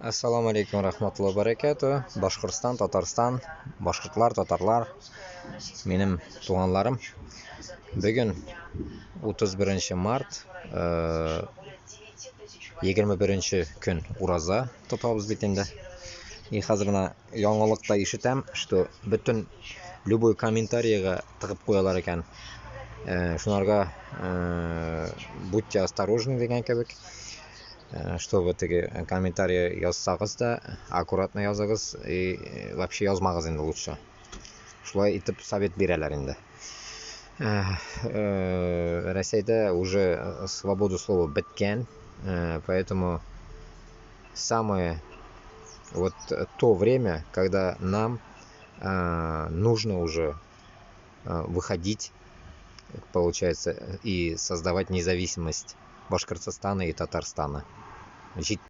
Ассаламу алейкум рахматулла баракату. Башкортстан, Татарстан, башкортлар, татарлар, минем туганларым. Бүген 31 март, 21 көн ураза тотабыз бит инде. И хәзер менә яңалыкта ишетәм, что бөтен любой комментарийга тыгып куялар икән. Шунарга будьте осторожны дигән кебек. Чтобы теге комментарий язсагыз да, аккуратно языгыз и вообще язмагыз инде лучше. Шулай итеп совет бирәләр инде. Россиядә уже свобода слова беткән, поэтому самое вот то время, когда нам нужно уже выходить, получается, и создавать независимость Башкортостана и Татарстана.